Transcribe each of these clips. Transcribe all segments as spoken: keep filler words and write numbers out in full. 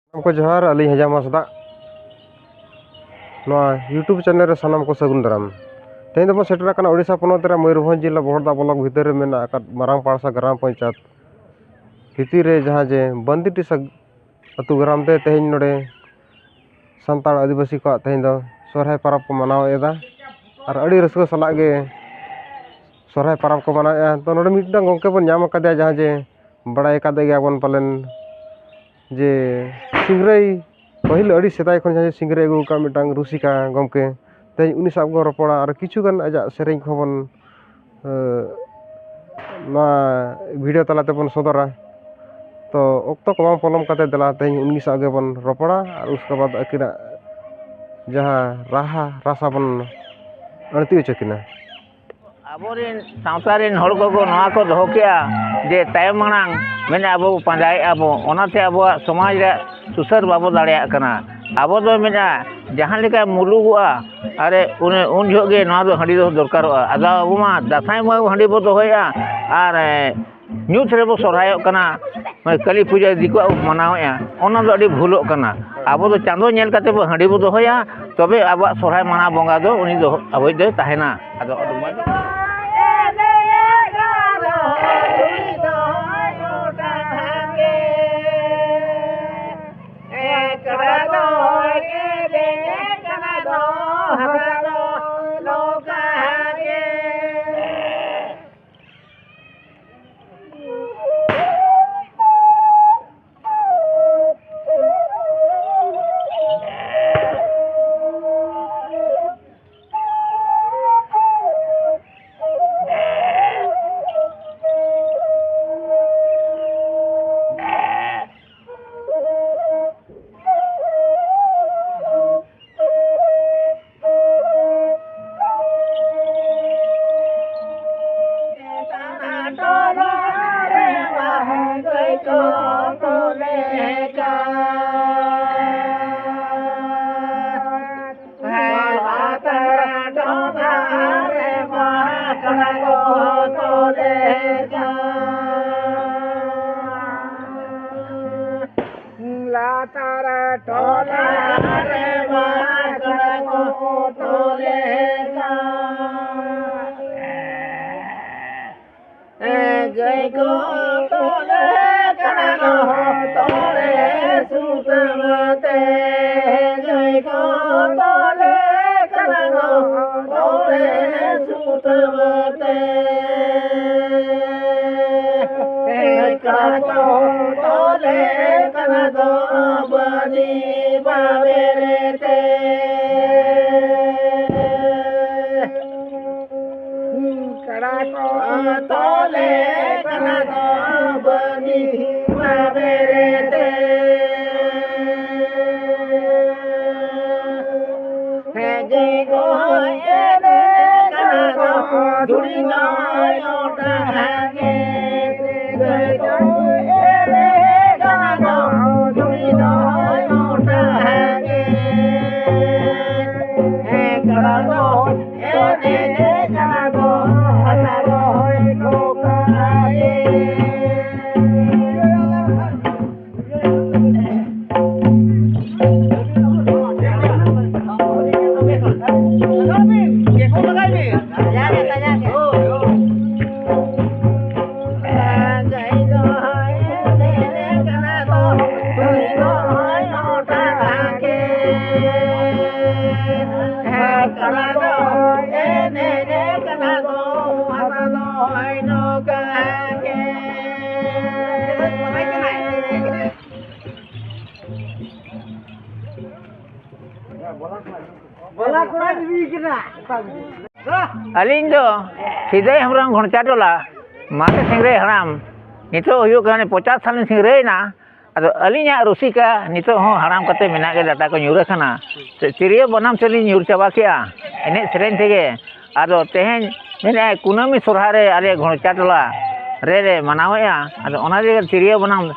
ᱥᱟᱱᱟᱢ ᱠᱚ ᱡᱚᱦᱟᱨ, ᱟᱹᱞᱤᱧ ᱦᱮᱡᱟᱢ ᱦᱟᱸᱥᱫᱟᱜ᱾ ᱱᱚᱣᱟ YouTube ᱪᱮᱱᱮᱞ ᱨᱮ ᱥᱟᱱᱟᱢ ᱠᱚ ᱥᱟᱹᱜᱩᱱ ᱫᱟᱨᱟᱢ᱾ ᱛᱮᱦᱮᱧ ᱫᱚᱵᱚᱱ ᱥᱮᱴᱮᱨ ᱟᱠᱟᱱᱟ ᱳᱰᱤᱥᱟ ᱯᱚᱱᱚᱛ ᱨᱮ ᱢᱚᱭᱩᱨᱵᱷᱚᱸᱡᱽ ᱡᱤᱞᱟ ᱵᱚᱦᱚᱲᱫᱟ ᱵᱞᱚᱠ ᱵᱷᱤᱛᱤᱨ ᱨᱮ ᱢᱮᱱᱟᱜ ᱟᱠᱟᱫ ᱢᱟᱨᱟᱝ ᱯᱟᱲᱥᱟ ᱜᱨᱟᱢ ᱯᱚᱧᱪᱟᱭᱮᱛ ᱵᱷᱤᱛᱤᱨ ᱨᱮ, ᱡᱟᱦᱟᱸ ᱡᱮ ᱵᱟᱱᱫᱤᱴᱤ ᱥᱟ-, ᱟᱹᱛᱩ ᱜᱨᱟᱢ ᱛᱮ ᱛᱮᱦᱮᱧ ᱱᱚᱰᱮ ᱥᱟᱱᱛᱟᱲ ᱟᱹᱫᱤᱵᱟᱹᱥᱤ ᱠᱚᱣᱟᱜ ᱛᱮᱦᱮᱧ ᱫᱚ ᱥᱚᱨᱦᱟᱭ ᱯᱚᱨᱚᱵᱽ ᱠᱚ ᱢᱟᱱᱟᱣ ᱮᱫᱟ᱾ ᱟᱨ ᱟᱹᱰᱤ ᱨᱟᱹᱥᱠᱟᱹ ᱥᱟᱞᱟᱜ ᱜᱮ ᱥᱚᱨᱦᱟᱭ ᱯᱚᱨᱚᱵᱽ ᱠᱚ ᱢᱟᱱᱟᱣᱮᱫᱼᱟ᱾ ᱛᱚ, ᱱᱚᱰᱮ ᱢᱤᱫᱴᱟᱝ ᱜᱚᱢᱠᱮ ᱵᱚᱱ ᱧᱟᱢ ᱟᱠᱟᱫᱮᱭᱟ, ᱡᱟᱦᱟᱸ ᱡᱮ ᱵᱟᱲᱟᱭ ᱟᱠᱟᱫ ᱜᱮᱭᱟᱵᱚᱱ ᱯᱟᱞᱮᱱ ᱡᱮ ᱥᱤᱝᱨᱟᱹᱭ, ᱯᱟᱹᱦᱤᱞ ᱟᱹᱰᱤ ᱥᱮᱫᱟᱭ ᱠᱷᱚᱱ ᱡᱟᱦᱟᱸᱭ ᱥᱤᱝᱨᱟᱹᱭ ᱟᱹᱜᱩ ᱟᱠᱟᱫ ᱢᱤᱫᱴᱟᱝ ᱨᱩᱥᱤᱠᱟ ᱜᱚᱢᱠᱮ, ᱛᱮᱦᱮᱧ ᱩᱱᱤ ᱥᱟᱶ ᱵᱚᱱ ᱨᱚᱯᱚᱲᱟ ᱟᱨ ᱠᱤᱪᱷᱩ ᱜᱟᱱ ᱟᱡᱟᱜ ᱥᱮᱨᱮᱧ ᱠᱚᱦᱚᱸ ᱵᱚᱱ, ᱮ, ᱱᱚᱣᱟ ᱵᱷᱤᱰᱤᱭᱳ ᱛᱟᱞᱟ ᱛᱮᱵᱚᱱ ᱥᱚᱫᱚᱨᱟ᱾ ᱛᱚ, ᱚᱠᱛᱚ ᱠᱚ ᱵᱟᱝ ᱯᱚᱞᱚᱢ ᱠᱟᱛᱮ ᱫᱮᱞᱟ ᱛᱮᱦᱮᱧ ᱩᱱᱤ ᱥᱟᱶ ᱜᱮᱵᱚᱱ ᱨᱚᱯᱚᱲᱟ ᱟᱨ ᱩᱥᱠᱮ ᱵᱟᱫ ᱟᱹᱠᱤᱱᱟᱜ ᱡᱟᱦᱟᱸ ᱨᱟᱦᱟ ᱨᱟᱥᱟ ᱵᱚᱱ ᱟᱹᱲᱛᱤ ᱦᱚᱪᱚ ᱠᱤᱱᱟ᱾ ᱟᱵᱚᱨᱮᱱ ᱥᱟᱶᱛᱟ ᱨᱮᱱ ᱦᱚᱲ ᱠᱚᱠᱚ ᱱᱚᱣᱟ ᱠᱚ ᱫᱚᱦᱚ ᱠᱮᱜᱼᱟ ᱡᱮ ᱛᱟᱭᱚᱢ ᱢᱟᱲᱟᱝ ᱢᱮᱱᱮ ᱟᱵᱚ ᱯᱟᱸᱡᱟᱭᱮᱫᱼᱟ ᱵᱚ, ᱚᱱᱟᱛᱮ ᱟᱵᱚᱣᱟᱜ ᱥᱚᱢᱟᱡᱽ ᱨᱮᱭᱟᱜ ᱥᱩᱥᱟᱹᱨ ᱵᱟᱵᱚ ᱫᱟᱲᱮᱭᱟᱜ ᱠᱟᱱᱟ᱾ ᱟᱵᱚ ᱫᱚ ᱢᱮᱱᱟ ᱡᱟᱦᱟᱸ ᱞᱮᱠᱟ ᱢᱩᱞᱩᱜᱚᱜᱼᱟ, ᱟᱨᱮ ᱩᱱ, ᱩᱱ ᱡᱚᱦᱚᱜ ᱜᱮ ᱱᱚᱣᱟ ᱫᱚ ᱦᱟᱺᱰᱤ ᱫᱚ ᱫᱚᱨᱠᱟᱨᱚᱜᱼᱟ᱾ ᱟᱫᱚ ᱟᱵᱚ ᱢᱟ ᱫᱟᱸᱥᱟᱭ ᱵᱚᱸᱜᱟ ᱦᱟᱺᱰᱤ ᱵᱚ ᱫᱚᱦᱚᱭᱮᱫᱼᱟ, ᱟᱨ, ᱮ, ᱧᱩᱛ ᱨᱮᱵᱚ ᱥᱚᱨᱦᱟᱭᱚᱜ ᱠᱟᱱᱟ, ᱢᱟᱱᱮ ᱠᱟᱹᱞᱤ ᱯᱩᱡᱟᱹ ᱫᱤᱠᱩᱣᱟᱜ ᱵᱚ ᱢᱟᱱᱟᱣᱮᱫᱼᱟ, ᱚᱱᱟ ᱫᱚ ᱟᱹᱰᱤ ᱵᱷᱩᱞᱚᱜ ᱠᱟᱱᱟ᱾ ᱟᱵᱚ ᱫᱚ ᱪᱟᱸᱫᱚ ᱧᱮᱞ ᱠᱟᱛᱮ ᱵᱚ ᱦᱟᱺᱰᱤ ᱵᱚ ᱫᱚᱦᱚᱭᱟ, ᱛᱚᱵᱮ ᱟᱵᱚᱣᱟᱜ ᱥᱚᱨᱦᱟᱭ ᱢᱟᱱᱟᱣ ᱵᱚᱸᱜᱟ ᱫᱚ ᱩᱱᱤ ᱫᱚ ᱟᱵᱚᱭᱤᱡ ᱫᱚᱭ ᱛᱟᱦᱮᱱᱟ᱾ ᱟᱫᱚ ᱟᱹᱰᱤ ᱢᱚᱡᱽ᱾ ᱞᱟᱛᱟᱨ ᱴᱚᱞᱟ ᱨᱮ ᱢᱟ ᱠᱟᱰᱟ ᱠᱚ ᱛᱚᱞᱮ ᱠᱟᱱ᱾ ᱜᱟᱹᱭ ᱠᱚ ᱛᱚᱞᱮ ᱠᱟᱱᱟ ᱫᱚ ᱛᱚᱞᱮ ᱥᱩᱛᱟᱹᱢ ᱛᱮ᱾ ᱜᱟᱹᱭ ᱠᱚ ᱛᱚᱞᱮ ᱠᱟᱱᱟ ᱫᱚ ᱛᱚᱞᱮ ᱥᱩᱛᱟᱹᱢ ᱛᱮ᱾ ᱠᱟᱰᱟ ᱠᱚ ᱛᱚᱞᱮ ᱠᱟᱱᱟ ᱫᱚ ᱵᱟᱹᱫᱤ ᱵᱟᱵᱮᱨ ᱛᱮ᱾ ᱠᱟᱰᱟ ᱠᱚ ᱛᱚᱞᱮ ᱠᱟᱱᱟ ᱫᱚ ᱵᱟᱹᱫᱤ ᱵᱟᱵᱮᱨ ᱛᱮ᱾ ᱡᱮ ᱜᱚᱭ ᱮᱱᱮᱡ ᱠᱟᱱᱟ ᱫᱚ ᱫᱷᱩᱲᱤ ᱫᱚᱭ ᱚᱴᱟᱝ ᱜᱮ᱾ ᱡᱮ ᱜᱚᱭ ᱮᱱᱮᱡ ᱠᱟᱱᱟ ᱫᱚ ᱫᱷᱩᱲᱤ ᱫᱚᱭ ᱚᱴᱟᱝ ᱜᱮ᱾ ᱠᱟᱰᱟ ᱫᱚ ᱮᱱᱮᱡ ᱠᱟᱱᱟ ᱫᱚ ᱦᱟᱥᱟ ᱨᱚᱦᱚᱭ ᱱᱚᱝᱠᱟ ᱜᱮ᱾ ᱟᱹᱞᱤᱧ ᱫᱚ ᱥᱤᱫᱟᱹᱭ ᱦᱮᱢᱵᱨᱚᱢ, ᱜᱷᱚᱱᱪᱟ ᱴᱚᱞᱟ, ᱢᱟᱨᱮ ᱥᱤᱝᱨᱟᱹᱭ ᱦᱟᱲᱟᱢ᱾ ᱱᱤᱛᱚᱜ ᱦᱩᱭᱩᱜ ᱠᱟᱱᱟ ᱯᱚᱪᱟᱥ ᱥᱟᱞᱤᱧ ᱥᱤᱝᱨᱟᱹᱭᱮᱱᱟ᱾ ᱟᱫᱚ ᱟᱹᱞᱤᱧᱟᱜ ᱨᱩᱥᱤᱠᱟ ᱱᱤᱛᱚᱜ ᱦᱚᱸ ᱦᱟᱲᱟᱢ ᱠᱟᱛᱮ ᱢᱮᱱᱟᱜ ᱜᱮ, ᱰᱟᱴᱟ ᱠᱚ ᱧᱩᱨ ᱟᱠᱟᱱᱟ᱾ ᱛᱤᱨᱭᱳ ᱵᱟᱱᱟᱢ ᱛᱮᱞᱤᱧ ᱧᱩᱨ ᱪᱟᱵᱟ ᱠᱮᱜᱼᱟ ᱮᱱᱮᱡ ᱥᱮᱨᱮᱧ ᱛᱮᱜᱮ᱾ ᱟᱫᱚ ᱛᱮᱦᱮᱧ ᱢᱮᱱᱮᱫᱼᱟᱭ ᱠᱩᱱᱟᱹᱢᱤ ᱥᱚᱨᱦᱟᱭ ᱨᱮ ᱟᱞᱮ ᱜᱷᱚᱱᱪᱟ ᱴᱚᱞᱟ ᱨᱮᱞᱮ ᱢᱟᱱᱟᱣᱮᱫᱼᱟ᱾ ᱟᱫᱚ ᱚᱱᱟ ᱛᱮᱜᱮ ᱛᱤᱨᱭᱳ ᱵᱟᱱᱟᱢ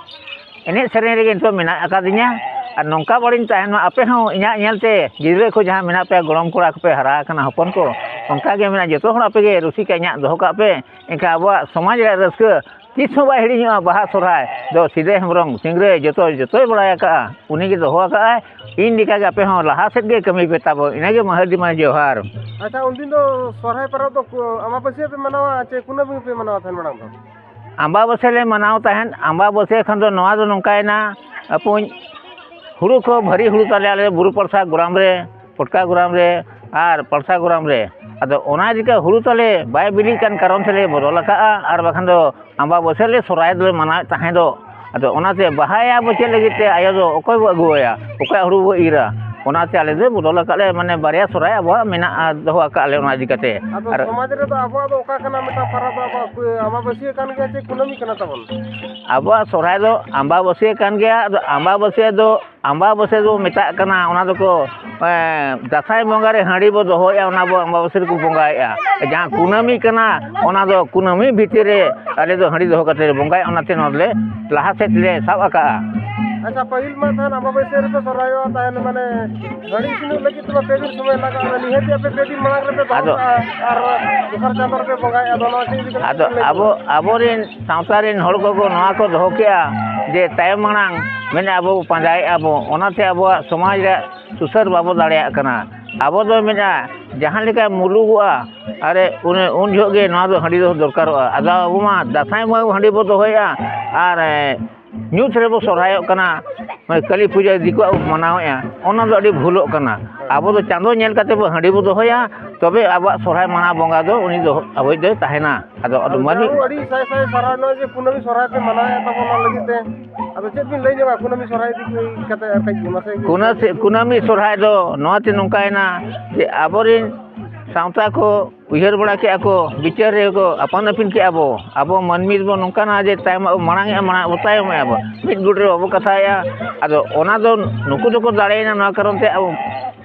ᱮᱱᱮᱡ ᱥᱮᱨᱮᱧ ᱨᱮᱜᱮ ᱱᱤᱛᱚᱜ ᱢᱮᱱᱟᱜ ᱟᱠᱟᱫᱤᱧᱟ᱾ ᱟᱨ ᱱᱚᱝᱠᱟ ᱵᱟᱹᱲᱤᱧ ᱛᱟᱦᱮᱱ ᱢᱟ, ᱟᱯᱮ ᱦᱚᱸ ᱤᱧᱟᱹᱜ ᱧᱮᱞᱛᱮ ᱜᱤᱫᱽᱨᱟᱹ ᱠᱚ ᱡᱟᱦᱟᱸ ᱢᱮᱱᱟᱜ ᱯᱮᱭᱟ, ᱜᱚᱲᱚᱢ ᱠᱚᱲᱟ ᱠᱚᱯᱮ ᱦᱟᱨᱟ ᱟᱠᱟᱱᱟ, ᱦᱚᱯᱚᱱ ᱠᱚ, ᱚᱱᱠᱟ ᱜᱮ ᱢᱮᱱᱟᱜᱼᱟ᱾ ᱡᱚᱛᱚ ᱦᱚᱲ ᱟᱯᱮ ᱜᱮ ᱨᱩᱥᱤᱠᱟ ᱤᱧᱟᱹᱜ ᱫᱚᱦᱚ ᱠᱟᱜ ᱯᱮ, ᱮᱱᱠᱷᱟᱱ ᱟᱵᱚᱣᱟᱜ ᱥᱚᱢᱟᱡᱽ ᱨᱮᱭᱟᱜ ᱨᱟᱹᱥᱠᱟᱹ ᱛᱤᱥ ᱦᱚᱸ ᱵᱟᱭ ᱦᱤᱲᱤᱧᱚᱜᱼᱟ ᱵᱟᱦᱟ ᱥᱚᱨᱦᱟᱭ ᱫᱚ᱾ ᱥᱤᱫᱟᱹᱭ ᱦᱮᱢᱵᱨᱚᱢ ᱥᱤᱝᱨᱟᱹᱭ ᱡᱚᱛᱚ, ᱡᱚᱛᱚᱭ ᱵᱟᱲᱟᱭ ᱟᱠᱟᱫᱼᱟ, ᱩᱱᱤ ᱜᱮ ᱫᱚᱦᱚ ᱟᱠᱟᱫᱼᱟᱭ᱾ ᱤᱧ ᱞᱮᱠᱟ ᱜᱮ ᱟᱯᱮ ᱦᱚᱸ ᱞᱟᱦᱟ ᱥᱮᱫ ᱜᱮ ᱠᱟᱹᱢᱤ ᱯᱮ ᱛᱟᱵᱚ, ᱤᱱᱟᱹ ᱜᱮ ᱢᱟᱹᱦᱟᱹᱫᱤ ᱢᱟ ᱡᱚᱦᱟᱨ᱾ ᱟᱪᱪᱷᱟ, ᱩᱱᱫᱤᱱ ᱫᱚ ᱥᱚᱨᱦᱟᱭ ᱯᱚᱨᱚᱵᱽ ᱫᱚ ᱠᱩ-, ᱟᱢᱵᱟᱵᱟᱹᱥᱭᱟᱹ ᱯᱮ ᱢᱟᱱᱟᱣᱟ ᱪᱮ ᱠᱩᱱᱟᱹᱢᱤ ᱯᱮ ᱢᱟᱱᱟᱣᱟ ᱛᱟᱦᱮᱱ ᱢᱟᱲᱟᱝ ᱫᱚ? ᱟᱢᱵᱟᱵᱟᱹᱥᱭᱟᱹ ᱞᱮ ᱢᱟᱱᱟᱣ ᱛᱟᱦᱮᱸᱫ᱾ ᱟᱢᱵᱟᱵᱟᱹᱥᱭᱟᱹ ᱠᱷᱚᱱ ᱫᱚ ᱱᱚᱣᱟ ᱫᱚ ᱱᱚᱝᱠᱟᱭᱮᱱᱟ, ᱟᱯᱚᱧ ᱦᱩᱲᱩ ᱠᱚ ᱵᱷᱟᱹᱨᱤ ᱦᱩᱲᱩ ᱛᱟᱞᱮ ᱟᱞᱮ ᱵᱩᱨᱩ ᱯᱟᱞᱥᱟ ᱜᱚᱨᱟᱢ ᱨᱮ, ᱯᱚᱴᱠᱟ ᱜᱚᱨᱟᱢ ᱨᱮ ᱟᱨ ᱯᱟᱞᱥᱟ ᱜᱚᱨᱟᱢ ᱨᱮ᱾ ᱟᱫᱚ ᱚᱱᱟ ᱤᱫᱤ ᱠᱟᱛᱮ ᱦᱩᱲᱩ ᱛᱟᱞᱮ ᱵᱟᱭ ᱵᱤᱞᱤᱜ ᱠᱟᱱ ᱠᱟᱨᱚᱱ ᱛᱮᱞᱮ ᱵᱚᱫᱚᱞ ᱟᱠᱟᱫᱼᱟ, ᱟᱨ ᱵᱟᱠᱷᱟᱱ ᱫᱚ ᱟᱢᱵᱟᱵᱟᱹᱥᱭᱟᱹ ᱞᱮ ᱥᱚᱨᱦᱟᱭ ᱫᱚᱞᱮ ᱢᱟᱱᱟᱣᱮᱫ ᱛᱟᱦᱮᱸ ᱫᱚ᱾ ᱟᱫᱚ ᱚᱱᱟᱛᱮ ᱵᱟᱦᱟᱭᱟ ᱵᱚ ᱪᱮᱫ ᱞᱟᱹᱜᱤᱫ ᱛᱮ, ᱟᱭᱳ ᱫᱚ ᱚᱠᱚᱭ ᱵᱚ ᱟᱹᱜᱩᱣᱟᱭᱟ, ᱚᱠᱚᱭᱟᱜ ᱦᱩᱲᱩ ᱵᱚ ᱤᱨᱟ? ᱚᱱᱟᱛᱮ ᱟᱞᱮ ᱫᱚ ᱵᱚᱫᱚᱞ ᱟᱠᱟᱫ ᱞᱮ, ᱢᱟᱱᱮ ᱵᱟᱨᱭᱟ ᱥᱚᱨᱦᱟᱭ ᱟᱵᱚᱣᱟᱜ ᱢᱮᱱᱟᱜᱼᱟ, ᱫᱚᱦᱚ ᱟᱠᱟᱫ ᱞᱮ ᱚᱱᱟ ᱤᱫᱤ ᱠᱟᱛᱮ᱾ ᱟᱫᱚ ᱟᱨ ᱥᱚᱢᱟᱡᱽ ᱨᱮᱫᱚ ᱟᱵᱚᱣᱟᱜ ᱫᱚ ᱚᱠᱟ ᱠᱟᱱᱟ ᱢᱤᱫᱴᱟᱝ ᱯᱚᱨᱚᱵᱽ ᱫᱚ? ᱟᱵᱚᱣᱟᱜ ᱠᱩ-, ᱟᱢᱵᱟᱵᱟᱹᱥᱭᱟᱹ ᱠᱟᱱ ᱜᱮᱭᱟ ᱪᱮ ᱠᱩᱱᱟᱹᱢᱤ ᱠᱟᱱᱟ ᱛᱟᱵᱚᱱ? ᱟᱵᱚᱣᱟᱜ ᱥᱚᱨᱦᱟᱭ ᱫᱚ ᱟᱢᱵᱟᱵᱟᱹᱥᱭᱟᱹ ᱠᱟᱱ ᱜᱮᱭᱟ᱾ ᱟᱫᱚ ᱟᱢᱵᱟᱵᱟᱹᱥᱭᱟᱹ ᱫᱚ ᱟᱢᱵᱟᱵᱟᱹᱥᱭᱟᱹ ᱫᱚ ᱢᱮᱛᱟᱜ ᱠᱟᱱᱟ, ᱚᱱᱟ ᱫᱚᱠᱚ, ᱮᱸ, ᱫᱟᱸᱥᱟᱭ ᱵᱚᱸᱜᱟ ᱨᱮ ᱦᱟᱺᱰᱤ ᱵᱚ ᱫᱚᱦᱚᱭᱮᱫᱼᱟ, ᱚᱱᱟ ᱵᱚ ᱟᱢᱵᱟᱵᱟᱹᱥᱭᱟᱹ ᱨᱮᱠᱚ ᱵᱚᱸᱜᱟᱭᱮᱫᱼᱟ᱾ ᱡᱟᱦᱟᱸ ᱠᱩᱱᱟᱹᱢᱤ ᱠᱟᱱᱟ, ᱚᱱᱟ ᱫᱚ ᱠᱩᱱᱟᱹᱢᱤ ᱵᱷᱤᱛᱤᱨ ᱨᱮ ᱟᱞᱮ ᱫᱚ ᱦᱟᱺᱰᱤ ᱫᱚᱦᱚ ᱠᱟᱛᱮ ᱞᱮ ᱵᱚᱸᱜᱟᱭᱟ, ᱚᱱᱟᱛᱮ ᱱᱚᱣᱟ ᱫᱚᱞᱮ ᱞᱟᱦᱟ ᱥᱮᱫ ᱞᱮ ᱥᱟᱵ ᱟᱠᱟᱜᱼᱟ᱾ ᱟᱪᱪᱷᱟ, ᱯᱟᱹᱦᱤᱞ ᱢᱟ ᱛᱟᱦᱮᱱ ᱟᱢᱵᱟᱵᱟᱹᱥᱭᱟᱹ ᱨᱮᱯᱮ ᱥᱚᱨᱦᱟᱭᱚᱜᱼᱟ ᱛᱟᱦᱮᱱ, ᱢᱟᱱᱮ ᱦᱟᱺᱰᱤ ᱤᱥᱤᱱᱚᱜ ᱞᱟᱹᱜᱤᱫ ᱛᱮᱢᱟ ᱯᱮ ᱫᱤᱱ ᱥᱚᱢᱚᱭ ᱞᱟᱜᱟᱜᱼᱟ, ᱱᱤᱦᱟᱹᱛ ᱜᱮ ᱟᱯᱮ ᱯᱮ ᱫᱤᱱ ᱢᱟᱲᱟᱝ ᱨᱮᱯᱮ ᱫᱚᱦᱚ ᱟᱫᱚ ᱠᱟᱜᱼᱟ ᱟᱨ ᱫᱚᱥᱟᱨ ᱪᱟᱸᱫᱚ ᱨᱮᱯᱮ ᱵᱚᱸᱜᱟᱭᱮᱫᱼᱟ, ᱟᱫᱚ ᱱᱚᱣᱟ ᱪᱮᱫ ᱤᱫᱤ ᱠᱟᱛᱮ ᱟᱫᱚ ᱵᱤᱱ ᱞᱟᱹᱭ ᱟᱵᱚ, ᱧᱚᱜᱟ? ᱟᱵᱚᱨᱮᱱ ᱥᱟᱶᱛᱟ ᱨᱮᱱ ᱦᱚᱲ ᱠᱚᱠᱚ ᱱᱚᱣᱟ ᱠᱚ ᱫᱚᱦᱚ ᱠᱮᱜᱼᱟ ᱡᱮ ᱛᱟᱭᱚᱢ ᱢᱟᱲᱟᱝ ᱢᱮᱱᱮ ᱟᱵᱚ ᱯᱟᱸᱡᱟᱭᱮᱫᱼᱟ ᱵᱚ, ᱚᱱᱟᱛᱮ ᱟᱵᱚᱣᱟᱜ ᱥᱚᱢᱟᱡᱽ ᱨᱮᱭᱟᱜ ᱥᱩᱥᱟᱹᱨ ᱵᱟᱵᱚ ᱫᱟᱲᱮᱭᱟᱜ ᱠᱟᱱᱟ᱾ ᱟᱵᱚ ᱫᱚ ᱢᱮᱱᱟ ᱡᱟᱦᱟᱸ ᱞᱮᱠᱟ ᱢᱩᱞᱩᱜᱚᱜᱼᱟ, ᱟᱨᱮ ᱩᱱ, ᱩᱱ ᱡᱚᱦᱚᱜ ᱜᱮ ᱱᱚᱣᱟ ᱫᱚ ᱦᱟᱺᱰᱤ ᱫᱚ ᱫᱚᱨᱠᱟᱨᱚᱜᱼᱟ᱾ ᱟᱫᱚ ᱟᱵᱚ ᱢᱟ ᱫᱟᱸᱥᱟᱭ ᱵᱚᱸᱜᱟ ᱦᱟᱺᱰᱤ ᱵᱚ ᱫᱚᱦᱚᱭᱮᱫᱼᱟ ᱟᱨ, ᱮ, ᱧᱩᱛ ᱨᱮᱵᱚ ᱥᱚᱨᱦᱟᱭᱚᱜ ᱠᱟᱱᱟ, ᱢᱟᱱᱮ ᱠᱟᱹᱞᱤ ᱯᱩᱡᱟᱹ ᱫᱤᱠᱩᱣᱟᱜ ᱵᱚ ᱢᱟᱱᱟᱣᱮᱫᱼᱟ, ᱚᱱᱟ ᱫᱚ ᱟᱹᱰᱤ ᱵᱷᱩᱞᱚᱜ ᱠᱟᱱᱟ᱾ ᱟᱵᱚ ᱫᱚ ᱪᱟᱸᱫᱚ ᱧᱮᱞ ᱠᱟᱛᱮ ᱵᱚ ᱦᱟᱺᱰᱤ ᱵᱚ ᱫᱚᱦᱚᱭᱟ, ᱛᱚᱵᱮ ᱟᱵᱚᱣᱟᱜ ᱥᱚᱨᱦᱟᱭ ᱢᱟᱱᱟᱣ ᱵᱚᱸᱜᱟ ᱫᱚ ᱩᱱᱤ ᱫᱚ ᱟᱵᱚᱭᱤᱡ ᱫᱚᱭ ᱛᱟᱦᱮᱱᱟ᱾ ᱟᱫᱚ ᱟᱫᱚ ᱟᱫᱚ ᱢᱟᱹᱱᱢᱤ ᱡᱟᱦᱟᱸ ᱟᱹᱰᱤ ᱥᱟᱭ ᱥᱟᱭ ᱥᱟᱨᱦᱟᱣ ᱱᱚᱜᱼᱚᱭ ᱡᱮ ᱠᱩᱱᱟᱹᱢᱤ ᱥᱚᱨᱦᱟᱭ ᱯᱮ ᱢᱟᱱᱟᱣᱮᱫ ᱛᱟᱵᱚᱱᱟ, ᱚᱱᱟ ᱞᱟᱹᱜᱤᱫ ᱛᱮ ᱟᱫᱚ ᱪᱮᱫ ᱵᱤᱱ ᱞᱟᱹᱭ ᱧᱚᱜᱟ ᱠᱩᱱᱟᱹᱢᱤ ᱥᱚᱨᱦᱟᱭ ᱤᱫᱤ ᱠᱟᱛᱮ ᱟᱨ ᱠᱟᱹᱡ ᱢᱟᱥᱮ? ᱠᱩᱱᱟᱹ-, ᱠᱩᱱᱟᱹᱢᱤ ᱥᱚᱨᱦᱟᱭ ᱫᱚ ᱱᱚᱣᱟᱛᱮ ᱱᱚᱝᱠᱟᱭᱮᱱᱟ ᱡᱮ ᱟᱵᱚᱨᱮᱱ ᱥᱟᱶᱛᱟ ᱠᱚ ᱩᱭᱦᱟᱹᱨ ᱵᱟᱲᱟ ᱠᱮᱜᱼᱟ ᱠᱚ, ᱵᱤᱪᱟᱹᱨ ᱨᱮ ᱠᱚ ᱟᱯᱟᱱ ᱟᱹᱯᱤᱱ ᱠᱮᱜᱼᱟ ᱵᱚ᱾ ᱟᱵᱚ ᱢᱟᱹᱱᱢᱤ ᱫᱚᱵᱚ ᱱᱚᱝᱠᱟᱱᱟ ᱡᱮ ᱛᱟᱭᱚᱢ ᱟᱵᱚ ᱢᱟᱲᱟᱝ ᱮᱜᱼᱟ, ᱢᱟᱲᱟᱝ ᱟᱵᱚ ᱛᱟᱭᱚᱢ ᱮᱜᱼᱟ ᱵᱚ, ᱢᱤᱫ ᱜᱩᱴ ᱨᱮ ᱵᱟᱵᱚ ᱠᱟᱛᱷᱟᱭᱮᱜᱼᱟ᱾ ᱟᱫᱚ ᱚᱱᱟ ᱫᱚ ᱱᱩᱠᱩ ᱫᱚᱠᱚ ᱫᱟᱲᱮᱭᱮᱱᱟ, ᱱᱚᱣᱟ ᱠᱟᱨᱚᱱ ᱛᱮ ᱟᱵᱚ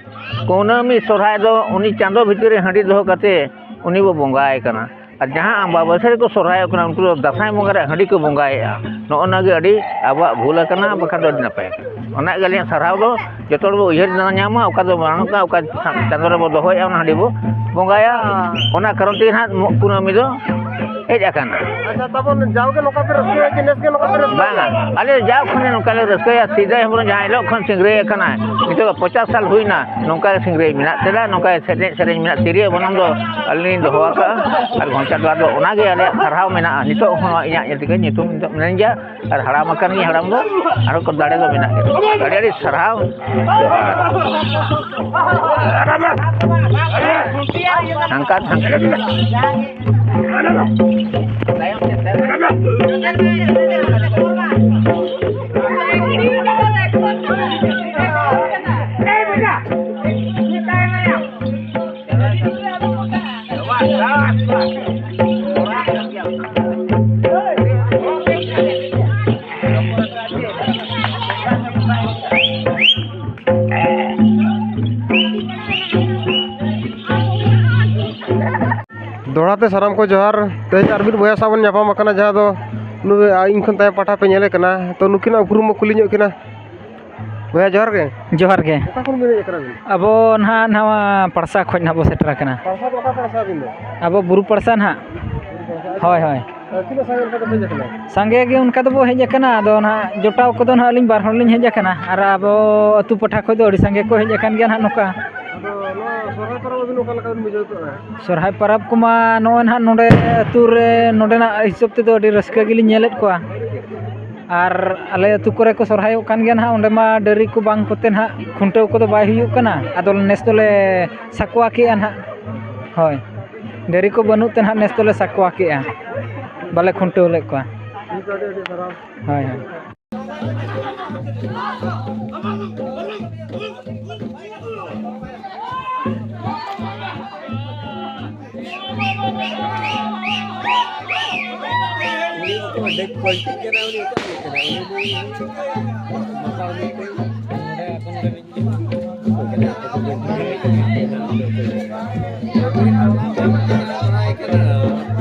ᱠᱩᱱᱟᱹᱢᱤ ᱥᱚᱨᱦᱟᱭ ᱫᱚ ᱩᱱᱤ ᱪᱟᱸᱫᱚ ᱵᱷᱤᱛᱤᱨ ᱨᱮ ᱦᱟᱺᱰᱤ ᱫᱚᱦᱚ ᱠᱟᱛᱮ ᱩᱱᱤ ᱵᱚ ᱵᱚᱸᱜᱟᱭ ᱠᱟᱱᱟ᱾ ᱟᱨ ᱡᱟᱦᱟᱸ ᱟᱢᱵᱟᱵᱟᱹᱥᱭᱟᱹ ᱨᱮᱠᱚ ᱥᱚᱨᱦᱟᱭᱚᱜ ᱠᱟᱱᱟ, ᱩᱱᱠᱩ ᱫᱚ ᱫᱟᱸᱥᱟᱭ ᱵᱚᱸᱜᱟ ᱨᱮ ᱦᱟᱺᱰᱤ ᱠᱚ ᱵᱚᱸᱜᱟᱭᱮᱜᱼᱟ᱾ ᱱᱚᱜᱼᱚ ᱱᱚᱣᱟ ᱜᱮ ᱟᱹᱰᱤ ᱟᱵᱚᱣᱟᱜ ᱵᱷᱩᱞ ᱟᱠᱟᱱᱟ, ᱵᱟᱠᱷᱟᱱ ᱫᱚ ᱟᱹᱰᱤ ᱱᱟᱯᱟᱭ ᱠᱟᱱᱟ᱾ ᱚᱱᱟ ᱜᱮ ᱟᱹᱞᱤᱧᱟᱜ ᱥᱟᱨᱦᱟᱣ ᱫᱚ, ᱡᱚᱛᱚ ᱦᱚᱲ ᱵᱚ ᱩᱭᱦᱟᱹᱨ ᱧᱟᱢᱟ, ᱚᱠᱟ ᱫᱚ ᱢᱟᱲᱟᱝ ᱚᱜ ᱠᱟᱱᱟ, ᱚᱠᱟ ᱪᱟᱸᱫᱚ ᱨᱮᱵᱚ ᱫᱚᱦᱚᱭᱮᱜᱼᱟ, ᱚᱱᱟ ᱦᱟᱺᱰᱤ ᱵᱚ ᱵᱚᱸᱜᱟᱭᱟ᱾ ᱚᱱᱟ ᱠᱟᱨᱚᱱ ᱛᱮᱜᱮ ᱱᱟᱦᱟᱜ ᱠᱩᱱᱟᱹᱢᱤ ᱫᱚ ᱦᱮᱡ ᱟᱠᱟᱱᱟ᱾ ᱟᱪᱪᱷᱟ, ᱛᱟᱵᱚᱱ ᱡᱟᱣᱜᱮ ᱱᱚᱝᱠᱟ ᱯᱮ ᱨᱟᱹᱥᱠᱟᱹᱭᱟ ᱪᱮ ᱱᱮᱥ ᱜᱮ ᱱᱚᱝᱠᱟ ᱯᱮ ᱨᱟᱹᱥᱠᱟᱹᱭᱟ? ᱵᱟᱝᱟ, ᱟᱞᱮ ᱡᱟᱣ ᱠᱷᱚᱱ ᱜᱮ ᱱᱚᱝᱠᱟ ᱞᱮ ᱨᱟᱹᱥᱠᱟᱹᱭᱟ᱾ ᱥᱤᱫᱟᱹᱭ ᱦᱮᱢᱵᱨᱚᱢ ᱡᱟᱦᱟᱸ ᱦᱤᱞᱳᱜ ᱠᱷᱚᱱ ᱥᱤᱝᱨᱟᱹᱭ ᱟᱠᱟᱱᱟ, ᱱᱤᱛᱚᱜ ᱫᱚ ᱯᱚᱪᱟᱥ ᱥᱟᱞ ᱦᱩᱭᱱᱟ, ᱱᱚᱝᱠᱟ ᱜᱮ ᱥᱤᱝᱨᱟᱹᱭ ᱢᱮᱱᱟᱜ ᱛᱮᱫᱟ, ᱱᱚᱝᱠᱟ ᱜᱮ ᱮᱱᱮᱡ ᱥᱮᱨᱮᱧ ᱢᱮᱱᱟᱜ, ᱛᱤᱨᱭᱳ ᱵᱟᱱᱟᱢ ᱫᱚ ᱟᱹᱞᱤᱧ ᱞᱤᱧ ᱫᱚᱦᱚ ᱟᱠᱟᱫᱼᱟ᱾ ᱟᱨ ᱜᱷᱚᱱᱴᱟ ᱫᱚ ᱟᱫᱚ ᱚᱱᱟᱜᱮ ᱟᱞᱮᱭᱟᱜ ᱥᱟᱨᱦᱟᱣ ᱢᱮᱱᱟᱜᱼᱟ᱾ ᱱᱤᱛᱚᱜ ᱦᱚᱸ ᱤᱧᱟᱹᱜ ᱧᱩᱛᱩᱢ ᱫᱚ ᱢᱤᱱᱟᱹᱧ ᱜᱮᱭᱟ᱾ ᱟᱨ ᱦᱟᱲᱟᱢ ᱟᱠᱟᱱ ᱜᱤᱧ, ᱦᱟᱲᱟᱢ ᱫᱚ, ᱟᱨᱚ ᱠᱚ ᱫᱟᱲᱮ ᱫᱚ ᱢᱮᱱᱟᱜ ᱜᱮᱭᱟ᱾ ᱟᱹᱰᱤ ᱟᱹᱰᱤ ᱥᱟᱨᱦᱟᱣ᱾ ᱦᱟᱱᱠᱟ ᱦᱟᱱᱠᱟ᱾ ᱫᱚᱦᱲᱟ ᱛᱮ ᱥᱟᱱᱟᱢ ᱠᱚ ᱡᱚᱦᱟᱨ᱾ ᱛᱮᱦᱮᱧ ᱟᱨ ᱢᱤᱫ ᱵᱚᱭᱦᱟ ᱥᱟᱶ ᱵᱚᱱ ᱧᱟᱯᱟᱢ ᱟᱠᱟᱱᱟ, ᱡᱟᱦᱟᱸ ᱫᱚ ᱱᱩᱭ, ᱟ, ᱤᱧ ᱠᱷᱚᱱ ᱛᱟᱭᱚᱢ ᱯᱟᱦᱴᱟ ᱯᱮ ᱧᱮᱞᱮ ᱠᱟᱱᱟ᱾ ᱛᱚ, ᱱᱩᱠᱤᱱᱟᱜ ᱩᱯᱨᱩᱢ ᱵᱚ ᱠᱩᱞᱤ ᱧᱚᱜ ᱠᱤᱱᱟ᱾ ᱵᱚᱭᱦᱟ, ᱡᱚᱦᱟᱨ ᱜᱮ᱾ ᱡᱚᱦᱟᱨ ᱜᱮ᱾ ᱚᱠᱟ ᱠᱷᱚᱱ ᱵᱤᱱ ᱦᱮᱡ ᱟᱠᱟᱱᱟ ᱵᱤᱱ? ᱟᱵᱚ ᱱᱟᱦᱟᱜ ᱱᱟᱣᱟ ᱯᱟᱲᱥᱟ ᱠᱷᱚᱱ ᱱᱟᱦᱟᱜ ᱵᱚ ᱥᱮᱴᱮᱨ ᱟᱠᱟᱱᱟ᱾ ᱯᱟᱲᱥᱟ ᱫᱚ ᱚᱠᱟ ᱯᱟᱲᱥᱟ ᱵᱤᱱ ᱫᱚ? ᱟᱵᱚ ᱵᱩᱨᱩ ᱯᱟᱲᱥᱟ ᱱᱟᱦᱟᱜ᱾ ᱵᱩᱨᱩ ᱯᱟᱲᱥᱟ, ᱟᱪᱪᱷᱟ᱾ ᱦᱳᱭ, ᱦᱳᱭ᱾ ᱟᱨ ᱛᱤᱱᱟᱹᱜ ᱥᱟᱸᱜᱮ ᱞᱮᱠᱟ ᱫᱚᱯᱮ ᱦᱮᱡ ᱟᱠᱟᱱᱟ? ᱥᱟᱸᱜᱮ ᱜᱮ ᱚᱱᱠᱟ ᱫᱚᱵᱚ ᱦᱮᱡ ᱟᱠᱟᱱᱟ᱾ ᱟᱫᱚ ᱱᱟᱦᱟᱜ ᱡᱚᱴᱟᱣ ᱠᱚᱫᱚ ᱱᱟᱦᱟᱜ ᱟᱹᱞᱤᱧ ᱵᱟᱨ ᱦᱚᱲ ᱞᱤᱧ ᱦᱮᱡ ᱟᱠᱟᱱᱟ, ᱟᱨ ᱟᱵᱚ ᱟᱹᱛᱩ ᱯᱟᱦᱴᱟ ᱠᱷᱚᱱ ᱫᱚ ᱟᱹᱰᱤ ᱥᱟᱸᱜᱮ ᱠᱚ ᱦᱮᱡ ᱟᱠᱟᱱ ᱜᱮᱭᱟ ᱱᱟᱦᱟᱜ ᱱᱚᱝᱠᱟ᱾ ᱟᱫᱚ ᱱᱚᱣᱟ ᱥᱚᱦᱨᱟᱭ ᱯᱚᱨᱚᱵᱽ ᱟᱹᱵᱤᱱ ᱚᱠᱟ ᱞᱮᱠᱟ ᱵᱤᱱ ᱵᱩᱡᱷᱟᱹᱣ ᱠᱮᱫᱼᱟ? ᱥᱚᱦᱨᱟᱭ ᱯᱚᱨᱚᱵᱽ ᱠᱚᱢᱟ ᱱᱚᱜᱼᱚᱭ ᱱᱟᱦᱟᱜ ᱱᱚᱰᱮ ᱟᱹᱛᱩ ᱨᱮ ᱱᱚᱰᱮᱱᱟᱜ ᱦᱤᱥᱟᱹᱵ ᱛᱮᱫᱚ ᱟᱹᱰᱤ ᱨᱟᱹᱥᱠᱟᱹ ᱜᱮᱞᱤᱧ ᱧᱮᱞᱮᱫ ᱠᱚᱣᱟ᱾ ᱟᱨ ᱟᱞᱮ ᱟᱹᱛᱩ ᱠᱚᱨᱮ ᱠᱚ ᱥᱚᱦᱨᱟᱭᱚᱜ ᱠᱟᱱ ᱜᱮᱭᱟ ᱱᱟᱦᱟᱜ, ᱚᱸᱰᱮ ᱢᱟ ᱰᱟᱹᱝᱨᱤ ᱠᱚ ᱵᱟᱝ ᱠᱚᱛᱮ ᱱᱟᱦᱟᱜ ᱠᱷᱩᱱᱴᱟᱹᱣ ᱠᱚᱫᱚ ᱵᱟᱭ ᱦᱩᱭᱩᱜ ᱠᱟᱱᱟ᱾ ᱟᱫᱚ ᱱᱮᱥ ᱫᱚᱞᱮ ᱥᱟᱠᱣᱟ ᱠᱮᱜᱼᱟ ᱱᱟᱦᱟᱜ᱾ ᱦᱳᱭ, ᱰᱟᱹᱝᱨᱤ ᱠᱚ ᱵᱟᱹᱱᱩᱜ ᱛᱮ ᱱᱟᱦᱟᱜ ᱱᱮᱥ ᱫᱚᱞᱮ ᱥᱟᱠᱣᱟ ᱠᱮᱜᱼᱟ, ᱵᱟᱞᱮ ᱠᱷᱩᱱᱴᱟᱹᱣ ᱞᱮᱫ ᱠᱚᱣᱟ᱾ ᱟᱹᱰᱤ ᱟᱹᱰᱤ ᱥᱟᱨᱦᱟᱣ᱾ ᱦᱳᱭ, ᱦᱳᱭ᱾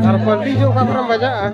ᱟᱨ ᱯᱟᱹᱞᱴᱤ ᱡᱚᱜ ᱚᱠᱟ ᱠᱚᱨᱮᱢ ᱵᱟᱡᱟᱜᱼᱟ?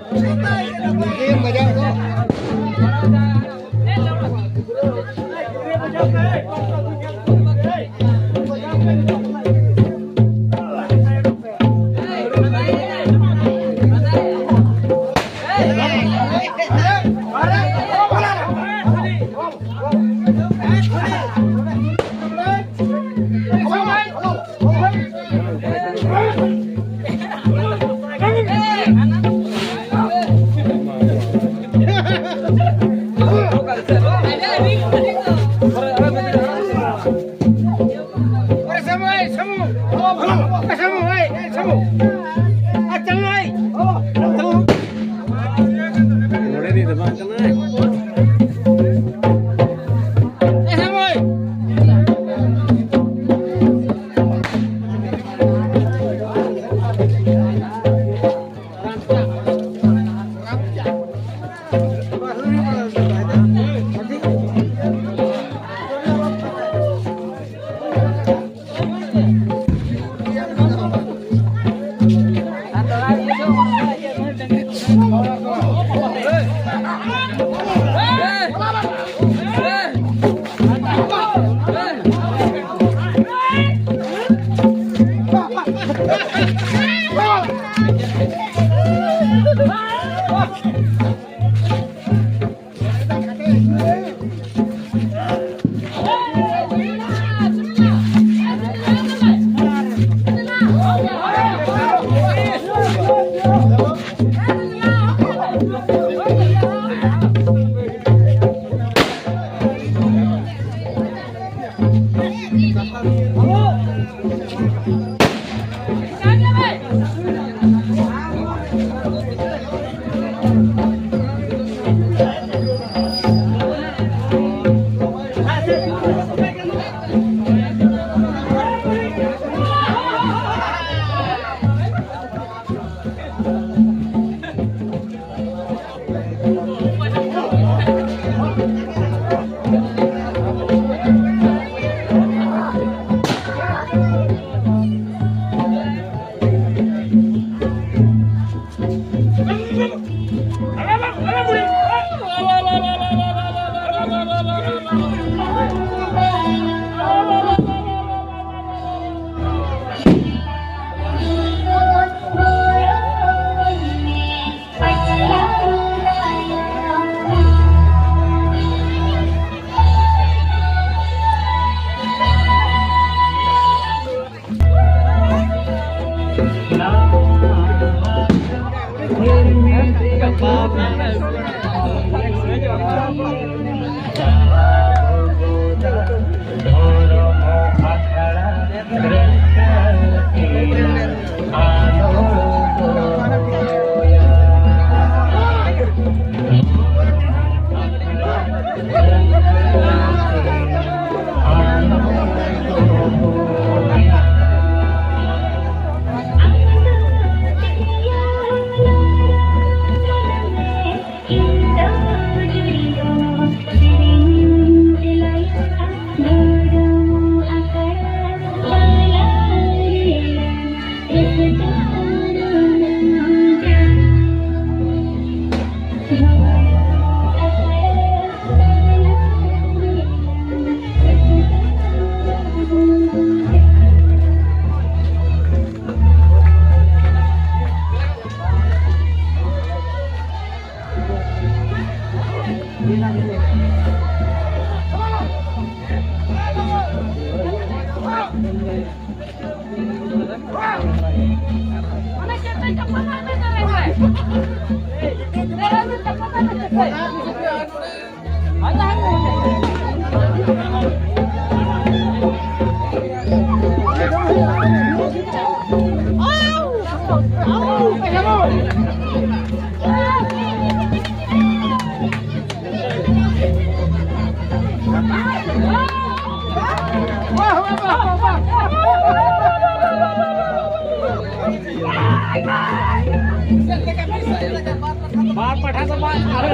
ᱵᱟᱨ ᱯᱟᱴᱷᱟ ᱫᱚ ᱵᱟᱝ, ᱟᱨ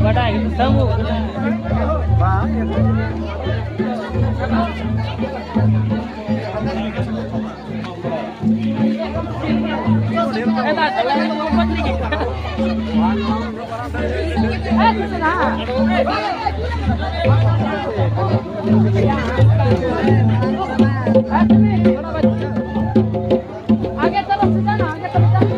ᱵᱟᱰᱟᱭ ᱜᱮ ᱥᱟᱹᱢᱩ᱾ आगे तरफ से जाना, आगे तरफ जाना।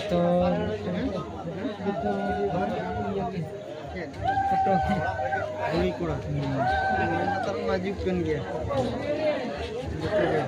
ᱛᱚ ᱯᱷᱳᱴᱳ ᱩᱱᱤ ᱠᱚᱲᱟ ᱱᱮᱛᱟᱨ ᱢᱟ ᱡᱩᱜᱽ ᱠᱟᱱ ᱜᱮᱭᱟ᱾ ᱡᱚᱛᱚ ᱜᱮ᱾